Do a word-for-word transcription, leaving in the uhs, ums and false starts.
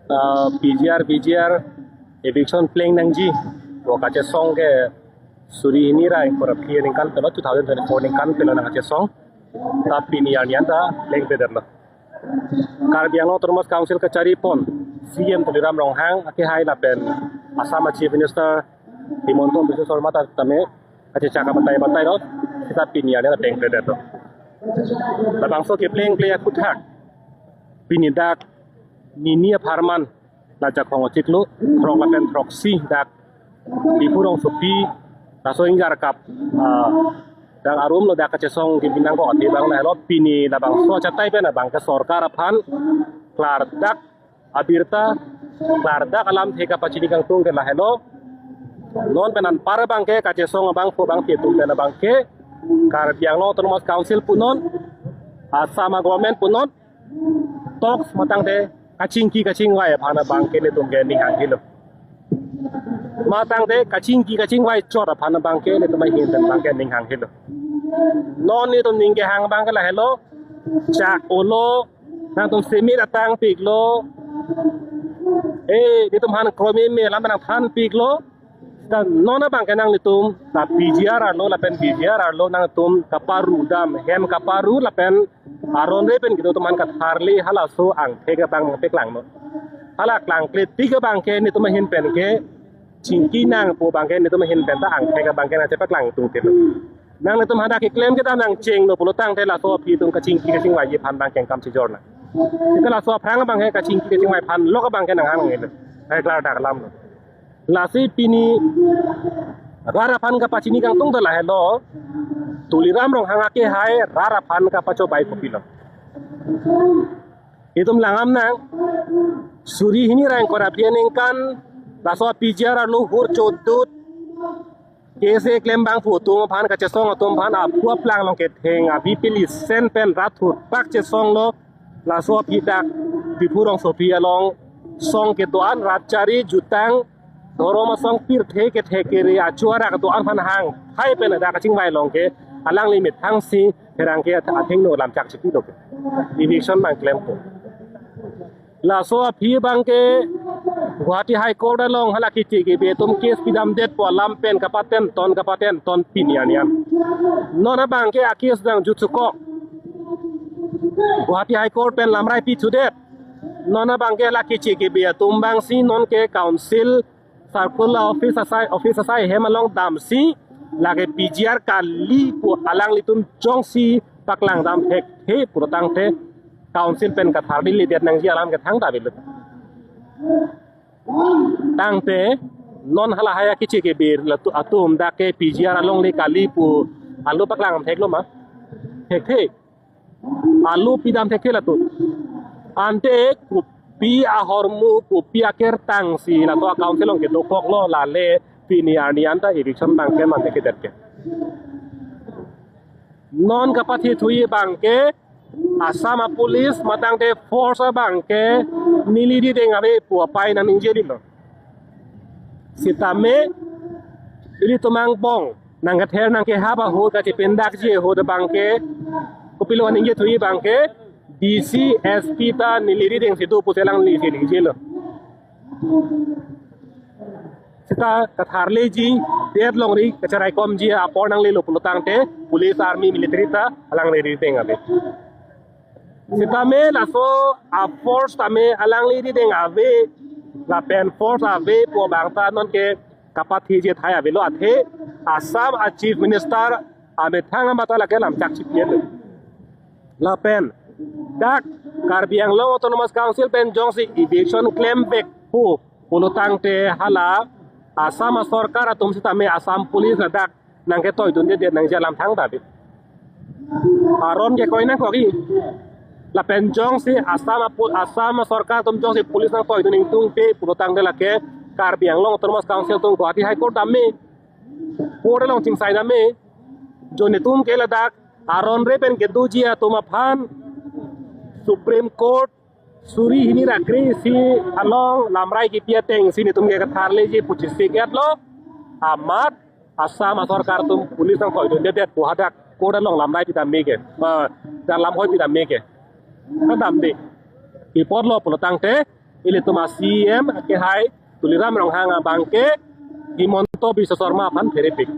Ah, P G R, V G R, eviction pleng nangji pu kachesong ke suri hini ra ingkoi ra phli aningkan pen lo, two thousand twenty-four aningkan pen lo nangkachesong. Ta pini arni an ta plengpledetlo. Karbi Anglong Autonomous Council kachari pon C M Tuliram Ronghang akehai lapen Assam Chief Minister Himanta Biswa Sarma ta tame kachechak abatai batai lo, seta pini arni an ta plengpledetlo. Labangso keplengple akhuthak pini dak nini apharman, la Jakhong achiklo throk lapen throksi dak Diphu rongsopi laso ingjar kap, ah, dak arum lo dak kachesong kibinang ko ati abang lahelo. Pini labangso achatai pen abang ke sorkar aphan klardak abirta, klardak alamthe kapachini kangtung ke lahelo. Non pen anpar abang ke kachesong abangphu abangpi atum pen abang ke Karbi Anglong Autonomous Council punon, Assam government punon, talks matangte kachingki kachingvai aphan abang ke netum ke ning hanghe lo. Matangte kachingki kachingvai chot aphan abang ke netum ahin pen abang ke ning hanghe lo. Non netum ning kehang abang ke lahelo, chak olo, nangtum simit atangpiklo, eh, netum han kromi me lam nangthanpiklo. Ta non abang ke nanglitum ta P G R arlo lapen V G R arlo nangtum kaparu dam, hem kaparu lapen aron re pen kedo atum an katharli halaso angthek abang paklangnon. Hala klangkle tik abang ke netum ahin pen ke chingki nang pu abang ke netum ahin pen ta angthek abang ke nangchepaklang tungte lo. Nanglitum hadak keklem kedam nangchengno pulo tangte laso aphi atum kachingki kachingvaiji aphan abang kengkam chijor nang. Seta laso aphrang abang ke kachingki kachingvai aphan lok abang ke nanghang nangilo. Hai klardak alam lo. Lasi pini rat aphan kapachini kangtung ta lahelo, Tuliram Ronghang akehai rat aphan kapachobei kopilo. Itum langdam nang, suri hini ra ingkoi ra phli aningkan laso P G R arlo hur chodut, K S A klembangphu atum aphan kachesong atum aphan aphu aplang along ketheng avi pilisen pen rat thurpak chesonglo. Laso aphi dak Diphu rongsopi along song kedo-an, rat chari, jutang, dhorom asong, pirthe kethe kere, achu arak do-an aphan hang hai pen dak kachingvai along ke alangli methang si pherangke athengno lamchak chipilo ke. Eviction abang klempo. Laso aphi abang ke Guwahati High Court along hala keche kebe atum case pidamdet pu alam pen kapaten ton kapaten ton pini arni an. Non abang ke a-case dang jutchukok. Guwahati High Court pen lamrai pithudet. Non abang ke hala keche kebe atum abang si non ke council circle office asai, office asai hem along damsi lake P G R kali pu alanglitum jongsi paklang dam thekthe pulo tangte council pen katharli ledet nangji alam ke thangta avelo. Tangte non halahai akeche kebe atum dak ke P G R alongle kali pu alu paklang theklo ma? Thekthe. Alu pidam thekthe latum. Ante kopi ahormu, kopi akertang si latum a-council along kedokoklo, lale pini arni an ta eviction abang ke mante kedet ke. Non kapathe thuji abang ke Assam a-police matangte force abang ke neli rideng ave pu apai nangningjelo. Sitame ilitum angbong nangkether nangkehap ahut, kachepindakji ahut abang ke kopilo ningje thuji abang ke D C, S P ta neli rideng si do pusi alanglisi ningjelo. Seta katharleji det longri kacharaikomji apor nanglelo pulo tangte police, army, military ta alangli rideng ave. Sitame laso a-force tame alangli rideng ave lapen force ave pu abang ta non ke kapatheji athai avelo, athe Assam a-Chief Minister amethang amat ta lake lamchak chipielo. Lapen dak Karbi Anglong Autonomous Council pen jongsi eviction klemvekpo pulo tangte hala Assam asorkar atum sitame Assam police ladak nangketoidundedet nangji alam thangta ave. Aron ke koi nangkokji. Lapen jongsi Assam apo-, Assam asorkar atum jongsi police nangtoidun ingtungte pulo tangte lake Karbi Anglong Autonomous Council atum Guwahati High Court dam me, court along chingsai dam me. Jo netum ke ladak aron re pen kedoji atum aphan Supreme Court suri hini ra kre-isi along lamrai kipi atengsi netum ke katharleji pu chesik-etlo. Amat Assam asorkar atum police nangtoidundedet pu hadak court along lamrai pidam me ke, eh, dak lamhoi pidam me ke. Kadamde. Pi apotlo pulo tangte ilitum a-C E M akehai Tuliram Ronghang abangke Himanta Biswa Sarma aphan pherepik.